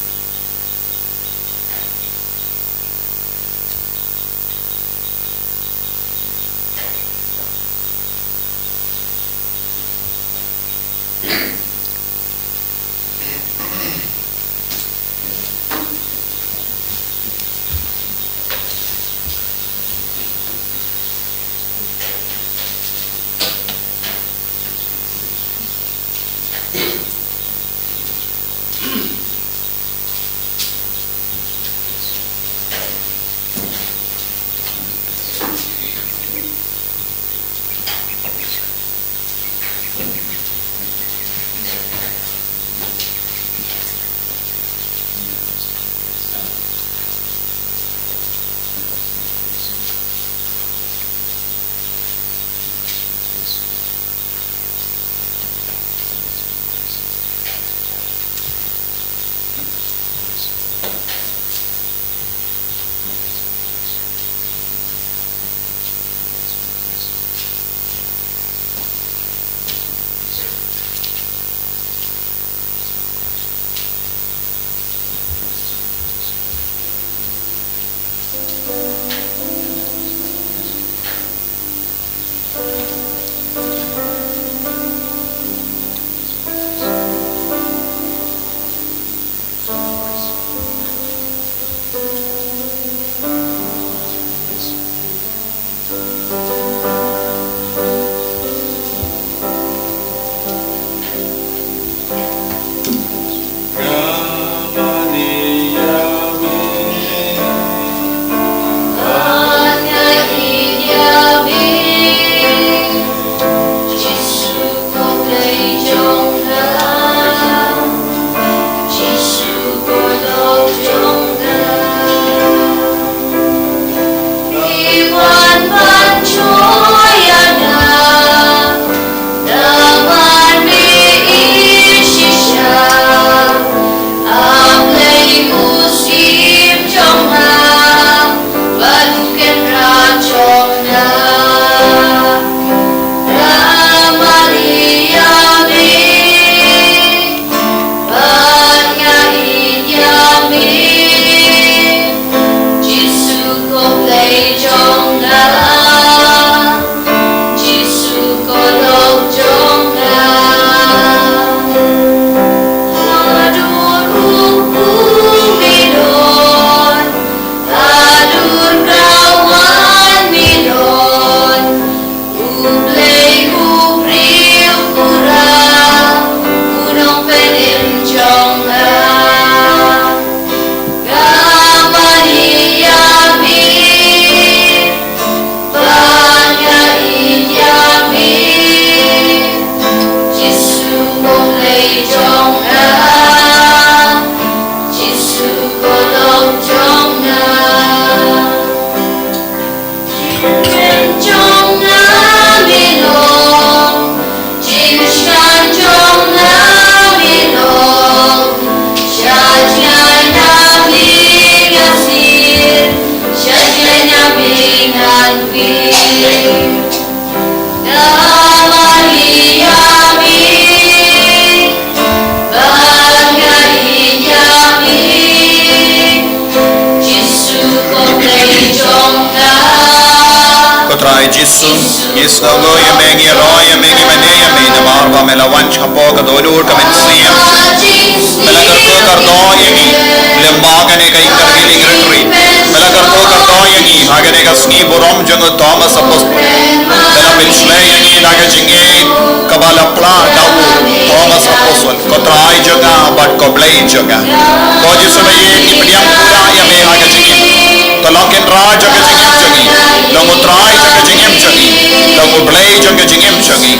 Ko Trai Jisu, ngi sngewnguh ïa me, ngi ïaroh ïa me, ngi mane ïa me, namar ba me la wan shapoh ka dohnud ka mynsiem. Me la kyrkhu kyrdoh ïa ngi lyngba kane ka Interceding Retreat. Me la kyrkhu kyrdoh ïa ngi ha kane ka sngi burom jong u Thomas Apostol. Me la pynshlei ïa ngi da ka jingngeit kaba la pla da u Thomas Apostol. Ko Trai jong nga bad ko Blei jong nga. Ko Jisu, ba ïa ngi pdiang pura ïa me ha ka jingim. To long kynrad jong ka jingim jong ngi. Long u Trai jong ka jingim jong ngi. Long u Blei jong ka jingim jong ngi.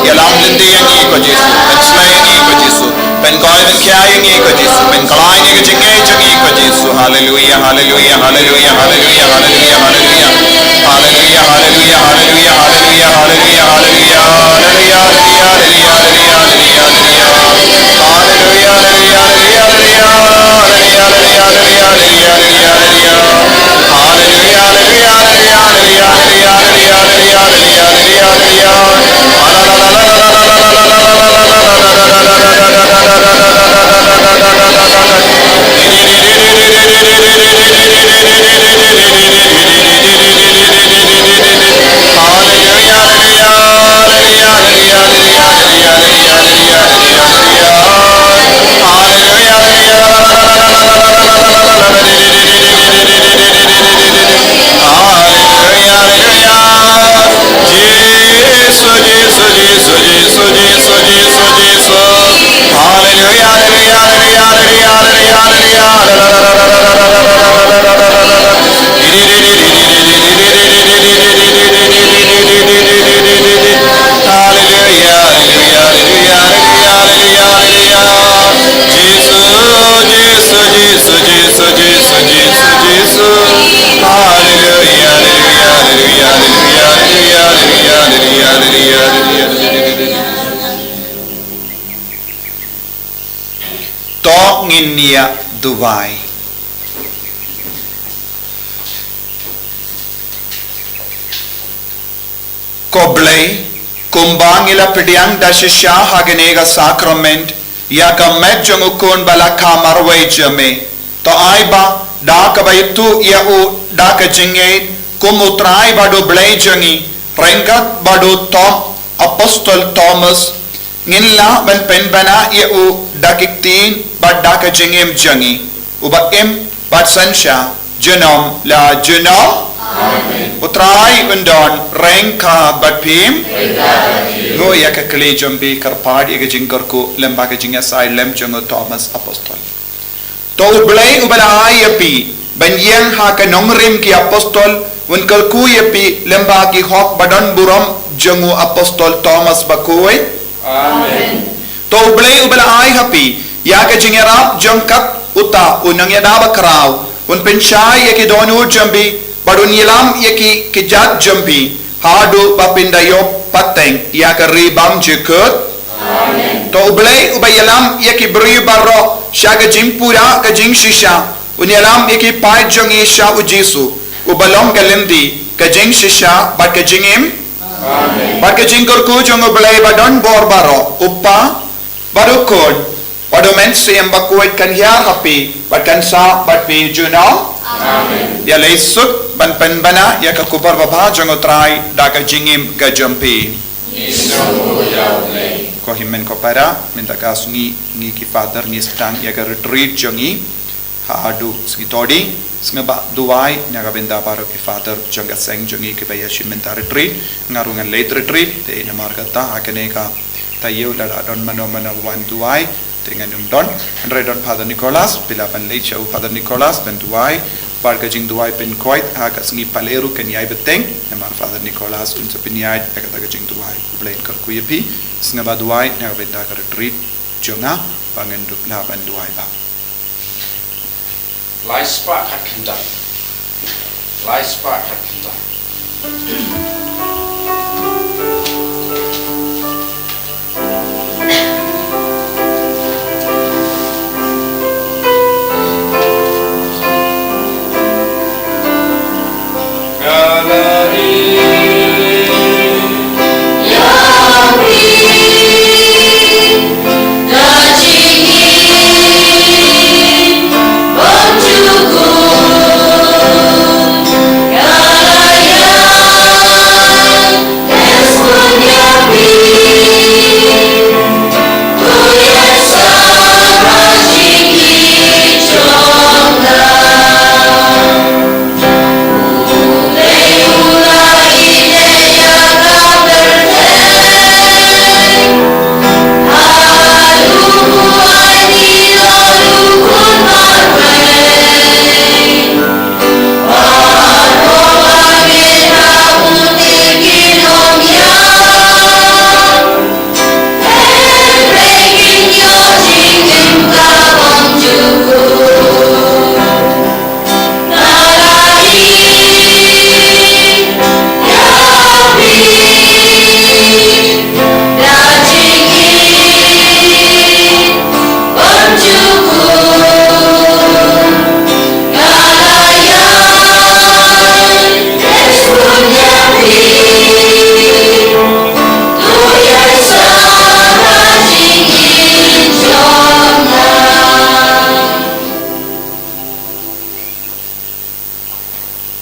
Ïalam lynti ïa ngi ko Jisu. Pynshlei ïa ngi ko Jisu. Pynkhuid pynkhiah ïa ngi ko Jisu. Pynkylla ïa ngi ka jingngeit jong ngi ko Jisu. Haleluia, haleluia, haleluia, haleluia, haleluia, haleluia. Haleluia, haleluia, haleluia, haleluia, haleluia, haleluia, haleluia. Haleluia, haleluia, haleluia, haleluia. Haleluia, haleluia, haleluia, haleluia, haleluia, haleluia, haleluia, haleluia. Haleluia, haleluia, haleluia, haleluia, haleluia, haleluia, haleluia, haleluia. Haleluia, haleluia, haleluia, haleluia, haleluia, haleluia. Jisu, Jisu, Jisu, Jisu, Jisu, Jisu, Jisu. Haleluia, haleluia, haleluia, haleluia, haleluia, haleluia. Haleluia, haleluia, haleluia, haleluia, haleluia, haleluia. Jisu, Jisu, Jisu, Jisu, Jisu, Jisu, Jisu. Haleluia, haleluia, haleluia, haleluia, haleluia, haleluia, haleluia, haleluia. To ngin ïa duwai. Ko Blei, kumba ngi la pdiang da shisha ha kane ka sakrament ïa ka met jong u Khun ba la kha marwei jong me, to ai ba da kaba ïathuh ïa u da ka jingngeit kum u Trai bad u Blei jong ngi, ryngkat bad u Tom, Apostol Thomas, ngin lah ban pynbna ïa u da ki ktien bad da ka jingim jong ngi, uba im bad synshar junom la junom. Amen. U Trai un don ryngkat bad phi. Nguh ïa ka kli jong phi, kyrpad ïa ka jingkyrkhu lyngba ka jingïasai lem jong u Thomas Apostol. To u Blei uba la ai ïa phi ban ïeng ha ka nongrim ki apostol, un kyrkhu ïa phi lyngba ki hok ba don burom jong u Apostol Thomas bakhuid. Amen. To u Blei uba la ai ha phi ïa ka jingïarap jong kat uta u nongïada bakhraw, un pynshai ïa ki dohnud jong phi bad un ïalam ïa ki kjat jong phi haduh ba phin da ïoh pateng ïa ka ri bymjukut. Amen. To u Blei uba ïalam ïa ki briew baroh sha ka jingpura ka jingshisha, un ïalam ïa ki paid jong ngi sha u Jisu, uba long ka lynti, ka jingshisha bad ka jingim. Amen. Bad ka jingkyrkhu jong u Blei ba don bor baroh, u Kpa bad u Khun bad u Mynsiem Bakhuid kan hiar ha phi bad kan sah bad phi junom. Amen. Ïa leit suk ban pynbna ïa ka khubor babha jong u Trai da ka jingim ka jong phi. Ko hynmen ko para, mynta ka sngi ngi ki father ngi sdang ïa ka retreat jong ngi haduh sngi Thohdieng. Sngewbha duwai na ka bynta baroh ki father jong ka seng jong ngi kiba ïashim mynta retreat. Nga ruh ngan leit retreat, te namar kata ha kane ka taïew lada don mano mano ba wan duwai, te ngan ym don. Hynrei don Father Nicholas, phi lah ban leit sha u Father Nicholas ban duwai. Bad ka jingduwai pynkhuid ha ka sngi Palei ruh kan ïai bteng, namar Father Nicholas un sa pynïaid ïa kata ka jingduwai. U Blei un kyrkhu ïa phi. Sngewbha duwai na ka bynta ka retreat jong nga, ba ngan dup lah ban duwai ba. Lai spah khat khyndai. Lai spah khat khyndai.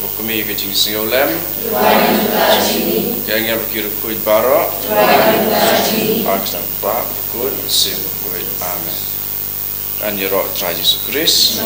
Ko Kmie ka jingsngewlem, ka ngam ki rukhuid baroh, ha ka kyrteng Kpa, Bakhuid, Mynsiem Bakhuid. Amen. Ngan ïaroh Trai Jisu Khrist.